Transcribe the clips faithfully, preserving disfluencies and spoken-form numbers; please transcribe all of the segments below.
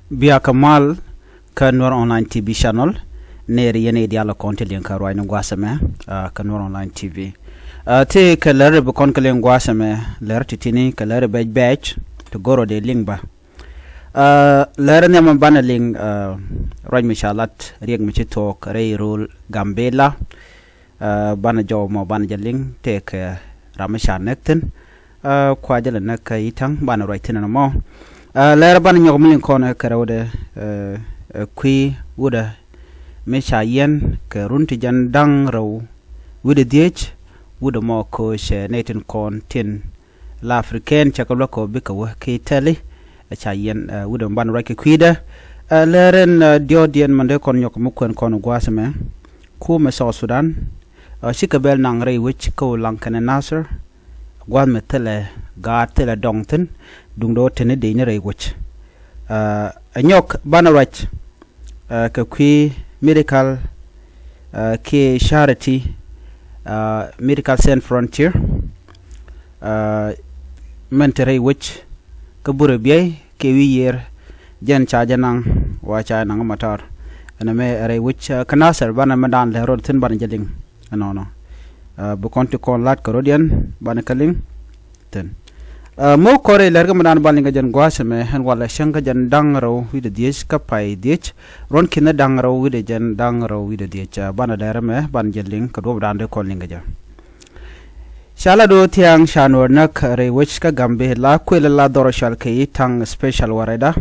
Bia kɛ mal kä Nuer Online T V channel. Nɛɛri yɛn i̱ diaal kɔn ti liŋ kä ruacni gua̱a̱th ɛmɛ, ah, kä Nuer Online T V. Ah, ti kɛ lɛr bi kɔn kɛ liŋ gua̱a̱th ɛmɛ, lɛr ti tini kɛ lɛr bɛc bɛc ti goro dee liŋ ba. Ah, lɛr nhiam banɛ liŋ, ah, ruac mi ca lat riɛk mi ci thuɔɔk rɛy rol Gambela. Ah, banɛ jɔw mɔ banɛ jɛ liŋ tëëkɛ ram mi ca näk thi̱n. Ah, kua jɛ lɛ näk kä Itaŋ banɛ ruac thi̱n ɛn mɔ. Ah, lɛr banɛ nyɔk mi liŋ kɔn ɛ kɛ rɛwdɛ, eh, eh, kui̱ wutdä mi ca yiɛn kɛ run ti jɛn da̱ŋ rɛw wi̱cdɛ dhiec, wutdä mɔ ko̱o̱cɛ nɛy tin kɔn tin la African cɛ kɛ luäk kɛ bikɛ wä ki tɛli. Ɛ ca yiɛn, eh, wutdä mi banɛ ruac kɛ kui̱dä. Eh, lɛr ɛn, eh, diɔ̱ɔ̱diɛn mɛn dee kɔn nyɔk mi kuɛn kɔn gua̱a̱th ɛmɛ. Kumɛ South Sudan, ah, cikɛ bɛl naŋ rɛy wec kä Ulaŋ kɛnɛ Nasir. Gua̱a̱th mi thilɛ gaat thilɛ dɔŋ thi̱n, duŋdɛ wä teni dec ni rɛy wec. Ah, ɛ nyɔk banɛ ruac, ah, kɛ kui̱ medical, ah, kiɛ charity, ah, Medical Sans Frontier. Ah, mɛn te rɛy wec kä burɛ biey kɛ wi̱i̱ yiër, jɛn ca jɛ naŋ wa ca naŋ matar. Ɛn ɛmɛ rɛy wec, ah, kä Nasir banɛ mɛ daan lɛ rot thi̱n banɛ jɛ liŋ. Ɛnɔnɔ. Ah, bi kɔn ti kɔn lat kɛ rot yɛn banɛ kä liŋ thi̱n. Ah, mɛ wä kɔn rɛy lɛr kä mɛ daan banɛ liŋ kä jɛn gua̱a̱th ɛmɛ ɛn walɛ cäŋ kä jɛn da̱ŋ rɛw wi̱cdɛ dhiec kä pay dhiec. Ruɔ̱n ki̱n da̱ŋ rɛw wi̱cdɛ jɛn da̱ŋ rɛw wi̱cdɛ dhiec. Ah, banɛ lɛr ɛmɛ banɛ jɛ liŋ kɛ duɔ̱p daan dee kɔn liŋ kä jɛ. Ca la do̱o̱ thia̱a̱ŋ ca Nuäär näk rɛy wec kä Gambela kuël la dhɔr cɔal kɛ Itaŋ Special Warada.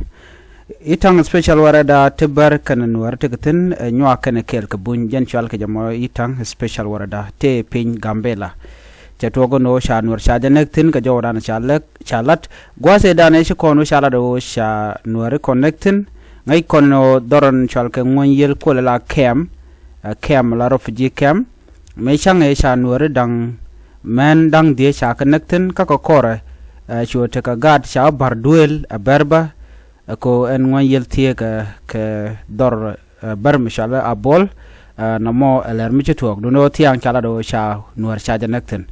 Itaŋ Special Warada ti bär kɛnɛ Nuäär ti kɛ thi̱n, eh, nyuak kɛnɛ kɛɛl kɛ buny jɛn cɔal kɛ jɛ mɔ Itaŋ Special Warada ti piny Gambela. Cɛ tuɔɔk ni ɣöö ca Nuäär ca jɛ näk thi̱n kɛ jɔwdan ca lät, ca lat gua̱a̱th ëëdan ëë ci kɔn ɣöö ca lat ɣöö ca Nuäär kɔn näk thi̱n. Ŋäc kɔn ni ɣöö dhɔr in cɔal kɛ Ŋuɔ̱ny Yiël kuël la kɛm, eh, kɛm la refugee kɛm. Mëë cäŋ ëë ca Nuääri da̱ŋ män da̱ŋ dhieec ca kɛ näk thi̱n kä kɛ kɔrɛ, eh, cuɛ tekɛ gaat ca bär duëël ɛ bär bä, eh, ko ɛn Ŋuɔ̱ny Yiël thieekä kɛ dhɔr, eh, bär mi cɔal ɛ Abuɔl, eh, nɔmɔ ɛ lɛr mi ci tuɔɔk duundɛ ɣöö thia̱a̱ŋ ca lat ɣöö ca Nuäär ca jɛ näk thi̱n.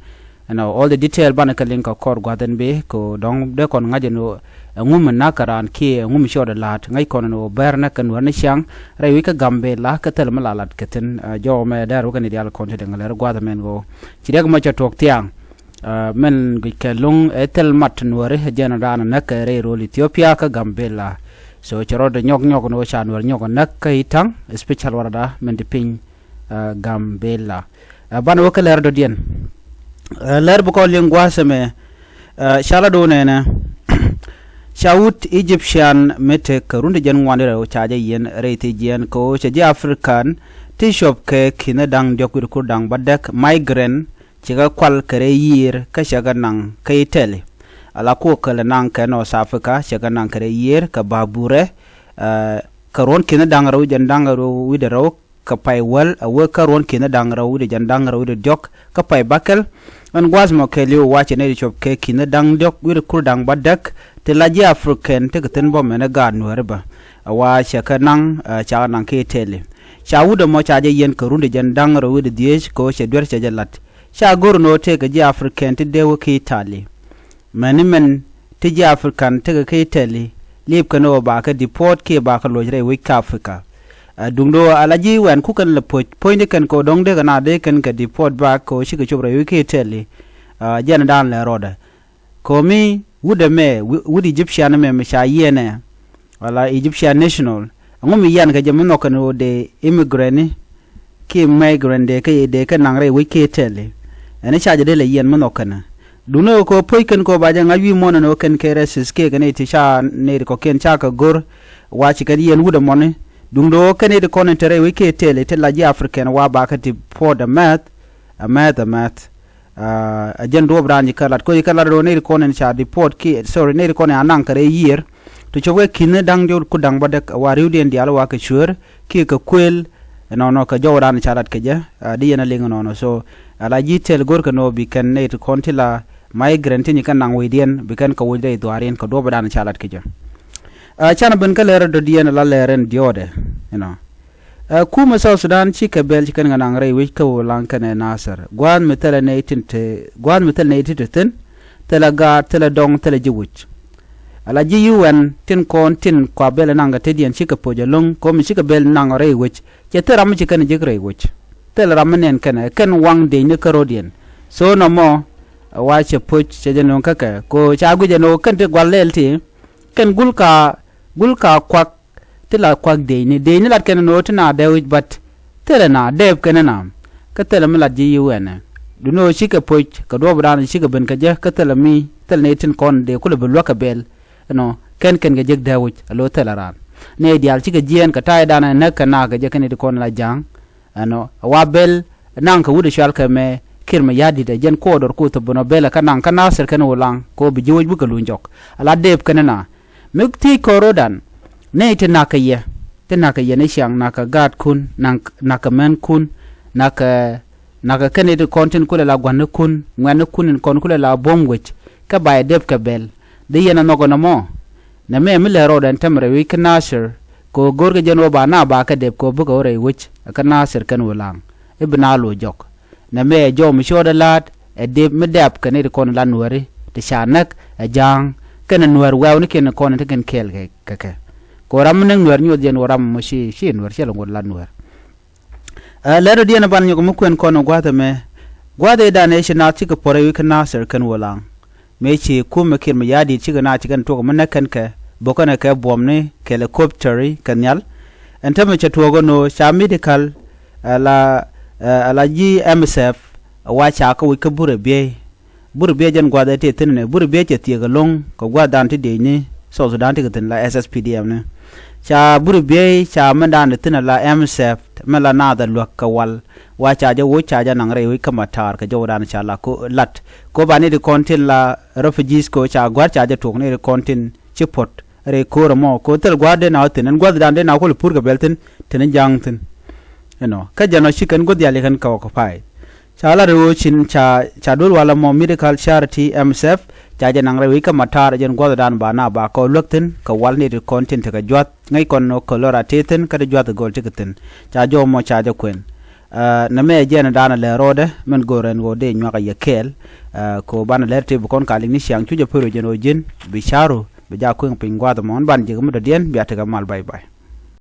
Ɛn ɔ all the detail banɛ kɛ liŋ kɛ kɔr gua̱th ɛn bi kɛ ɣöö dɔ̱ŋ dee kɔn ŋa̱c ɛn ɣöö ɛŋu mi na̱k kɛ raan kiɛ ɛŋu mi cɔɔdɛ la̱a̱t ŋäc kɔn ɛn ɣöö bär näk kɛ Nuäär ni ciaŋ rɛy wi̱c kä Gambela kä thil mi la lat kɛ thi̱n, ah, jɔw mɛ dɛr wä kɛn i̱ diaal kɔn ti dɛŋ lɛr gua̱a̱th ɛmɛn ɣöö ci riɛk mɔ cɛ tuɔɔk thia̱a̱ŋ. Ah, mɛn guic kɛ luŋ ɛ thil mat Nuääri jɛn raan näk kɛ rɛy rol Ethiopia kä Gambela. So cɛ rɔɔdɛ nyɔk nyɔk ɛn ɣöö ca Nuäär nyɔk ɛ näk kä Itaŋ Special Warada mɛn ti piny, ah, Gambela. Ah, banɛ wä kä lɛr dɔ̱diɛn. Ah, lɛr bi kɔn liŋ gua̱a̱th ɛmɛ, ah, ca la do̱o̱ nɛnɛ. Ca wut Egyptian mi tek kɛ run ti jɛn ŋuan rɛw ca jɛ yiɛn rɛy thiec jiɛn kɛ ɣöö cɛ ji̱ African ti cuɔp kɛ ki̱n da̱ŋ diɔ̱k wi̱cdɛ kur da̱ŋ bädäk migrant cikɛ kual kɛ rɛy yiër kä cɛ kɛ naŋ kä Italy. Ala kuɔk kɛ lɛ naŋ kɛ North Africa cɛ kɛ naŋ kɛ rɛy yiër kɛ baburɛ, ah, kɛ ruɔ̱n ki̱n da̱ŋ rɛw jɛn da̱ŋ rɛw wi̱cdɛ rɛw kɛ pay wäl a wee kä ruɔ̱n ki̱n da̱ŋ rɛw wi̱cdɛ jɛn da̱ŋ rɛw wi̱cdɛ diɔ̱k kä pay bäkɛl. Ɛn gua̱a̱th mɔ kɛɛliw wa̱cɛ nɛy ti cuɔp kɛ ki̱n da̱ŋ diɔ̱k wi̱cdɛ kur da̱ŋ bädäk ti la ji̱ African tekɛ thi̱n bä mɛn ɛ gaat Nuääri bä. A wa cɛ kɛ naŋ, eh, ca kɛ naŋ kɛ Italy. Ca wut ɛmɔ ca jɛ yiɛn kɛ run ti jɛn da̱ŋ rɛw wi̱cdɛ dhieec kɛ ɣöö cɛ duer cɛ jɛ la̱t. Ca go̱r ɛn ɣöö tëëkɛ ji̱ African ti dee wä kɛ Italy. Mɛni mɛn ti ji̱ African tekɛ kä Italy liip kɛn ɣöö ba kɛ deport kiɛ ba kɛ loc rɛy wec kä Africa. Ɛ duundɛ ɣöö ala ji̱ wɛn ku kɛn lɛ puɔ̱c puɔ̱nyni kɛn kɛ ɣöö dɔ̱ŋ dee kɛ na dee kɛn kɛ deport back kɛ ɣöö cikɛ cop rɛy wec kä Italy. Ɛ jɛn dan lɛ rɔɔdɛ kɛ ɣöö mi wut ɛmɛ, wut Egyptian ɛmɛ mi ca yiɛnɛ. Wala Egyptian national. Ɛŋu mi yian kɛ jɛ mi nhɔk kɛn ɣöö dee immigrant ni kiɛ migrant dee kɛ, dee kɛ naŋ rɛy wec kɛ Italy. Ɛn ca jɛ dee lɛ yian mi nhɔk kɛn. Duundɛ ɣöö kɛ ɣöö puɔ̱c kɛn kɛ ɣöö ba jɛ ŋa̱c wi̱i̱ muɔ̱ɔ̱n ɛn ɣöö kɛn kɛ racist kiɛ kɛn iti ca nɛy ti kɔ̱kiɛn ca kɛ go̱r. Wa ci kɛn yian wut ɛmɔni. Duundɛ ɣöö kɛn iti kɔn in te rɛy wec kɛ Italy ti la ji̱ African wa ba kɛ deport ɛ mɛth, ɛ mɛth, ɛ mɛth. Ah, ɛ jɛn duɔ̱ɔ̱p raan ji̱ kä lat. Koc ji̱ kä lat ro̱o̱ nɛy ti kɔn in ca deport kiɛ, sorry, nɛy ti kɔn in a naŋ kɛ rɛy yiër. Ti cop kɛ ki̱n da̱ŋ diɔ̱k kur da̱ŋ bädäk wa ri̱wdiɛn diaal wa kɛ cueer kiɛ kɛ kuël. Ɛnɔnɔ kɛ jɔw raan ca lat kɛ jɛ, ah, di yɛn a liŋ ɛnɔnɔ. So ala ji̱ tɛl go̱rkɛ nɔ bi kɛn nɛy ti kɔn ti la migrant ti nyi kɛn naŋ wecdiɛn bi kɛn kɛ woc rɛy dhuaariɛn kɛ duɔ̱ɔ̱p raan ca lat kɛ jɛ. Ah, canɛ ben kä lɛr dɔ̱diɛn la lɛr ɛn diɔ̱ɔ̱dɛ, you know. Ɛ kumɛ South Sudan cikɛ bɛl ci kɛn kɛ naŋ rɛy wec kä Ulaŋ kɛnɛ Nasir. Gua̱a̱th mi thilɛ nɛy tin te, gua̱a̱th mi thilɛ nɛy tin te thi̱n, thilɛ gaat, thilɛ dɔŋ, thilɛ ji̱ wec. Ala ji̱ UN tin kɔn tin kua bel naŋ kɛ tetdiɛn cikɛ poc ɛlɔ̱ŋ, komi cikɛ bel naŋ rɛy wec. Cɛ thil ram mi ci kɛn jek rɛy wec. Thil ram mi nɛn kɛn, kɛn waŋ dec ni kärɔ̱diɛn. So nɔmɔ, ɛ wa cɛ poc, cɛ jɛ no̱o̱ŋ kä kɛ. Ko ca guic ɛn ɣöö kɛn ti gua̱l lɛl ti, kɛn gul ka, gul ka kuak, ti la kuak dec ni. Dec ni lat kɛn ɛn ɣöö ti na dɛɛwic, but thilɛ na dɛɛp kɛn ɛn na. Kä thilɛ mi lat ji̱ UN ɛ. Duundɛ ɣöö cikɛ poc kɛ duɔ̱ɔ̱pdan, cikɛ ben kɛ jɛ, kä thilɛ mi, thilɛ ni tin kɔn dee kulɛ bi luäk kɛ bɛl. Ɛnɔ, kɛn kɛn kɛ jek dɛɛwic, a lo̱ thilɛ raan. Ni diaal cikɛ jiɛɛn kɛ ta̱a̱ydan ɛ näk kɛ naak kɛ jɛ kɛn it kɔn la ja̱a̱ŋ. Ɛnɔ, a wa bel naŋ kɛ wut ɛ cual kɛ mɛ Kiir Mayardit ɛ jɛn kuɔɔdɔr ku thop bä nɔ bel ɛ kä naŋ kä Nasir kɛn Ulaŋ, kɛ ɣöö bi ji̱ wec bikɛ luny jɔk. A la dɛɛp kɛn ɛn na. Mi thiec kɔn ro̱dan, ni ti nakä yɛ, ti nakä yɛ ni ciaŋ, nakä gaatkun, nak-, nakä mɛnkun, nakä, nakä kɛn it kɔn tin kulɛ la gua̱nikun, ŋuɛ̈tnikun in kɔn kulɛ la buɔ̱m wec, kä ba yɛ dep kɛ bɛl. Di yɛn a nhɔk ɛn ɛmɔ. Nɛmɛ mi lɛ rɔɔdɛ ɛn tämɛ rɛy wec kä Nasir, kɛ ɣöö go̱o̱rkɛ jɛn ɣöö ba na ba kɛ dep kɛ ɣöö bikɛ wä rɛy wec kä Nasir kɛn Ulaŋ. I̱ bi na lo̱c jɔk. Nɛmɛ ɛ jɔw mi cɔɔdɛ la̱a̱t, ɛ dep mi dɛp kɛ ni ti kɔn la Nuääri, ti ca näk, ɛ ja̱a̱ŋ, kɛnɛ Nuäär wɛɛwnikiɛn kɔn ti kɛn kɛɛl kɛ, kɛ kɛ. Kɛ ɣöö ram mi näk Nuäär nyuɔth jɛn ɣöö ram mɔ ci, ci Nuäär cɛ lɛ ŋot la Nuäär. Ɛ, lɛr dɔ̱diɛn ban nyɔk mi kuɛn kɔn gua̱a̱th ɛmɛ. Gua̱a̱th ëëdan ëë ci naath cikɛ puɔ̱r ɛ wi̱i̱ kä Nasir kɛn Ulaŋ. Mëë ci kumɛ Kiir Mayardit cikɛ naath cikɛn tuɔk mi näk kɛn kɛ, bok kɛn kɛ buɔmni kɛ helicopter kɛ nhial. Ɛn tämɛ cɛ tuɔɔk ɛn ɣöö ca medical, ɛ, la, ɛ, la ji̱ M S F, ɛ, wa ca kä wi̱c kä Burɛ Biey. Burɛ Biey jɛn gua̱a̱th ëë ti thi̱n ni, Burɛ Biey cɛ thiek ɛlɔ̱ŋ kɛ gua̱a̱thdan ti dëëcni South Sudan ti kɛ thi̱n la S S P D F ni. Ca Burɛ Biey ca mɛndan ti thi̱n la M S F, mɛn la naath ɛ luäk kɛ wal. Wa ca jɛ woc ca jɛ naŋ rɛy wec kä Matar kɛ jɔwdan ca la ko lat. Ko ba ni ti kɔn tin la refugees ko ca gua̱r ca jɛ tuɔk ni ti kɔn tin ci puɔ̱t rɛy ko̱r ɛmɔ. Ko thil gua̱r den a wä thi̱n, ɛn gua̱thdan den a kulɛ pur kɛ bɛl thi̱n, tin ja̱a̱ŋ thi̱n. Ɛnɔ, kä jɛn ɔ ci kɛn gua̱th yali kɛn kɛ occupied. Ca lat ɣöö cin ca, ca duel wal ɛmɔ medical charity M S F, ca jɛ naŋ rɛy wec kä Matar jɛn gua̱thdan ba na ba kɛ luäk thi̱n, kɛ wal ni ti kɔn tin tekɛ jua̱th, ŋäc kɔn ɔ cholera ti thi̱n, kä ti jua̱th gɔl ti kɛ thi̱n. Ca jɔw mɔ ca jɛ kuɛn. Ɛ, nɛmɛ ɛ jɛn dan ɛ lɛ rɔɔdɛ, min go̱o̱r ɛn ɣöö dee nyuak ɛ yɛ kɛɛl, ɛ, kɛ ɣöö banɛ lɛr ti bi kɔn ka liŋ ni ciaŋ cuc ɛ pär wec jɛn ɣöö ji̱n, bi ca̱ru, bi ja kueŋ piny gua̱a̱th ɛmɔ, ɛn ban jek mi dɔ̱diɛn, bia tekɛ mal, bye bye.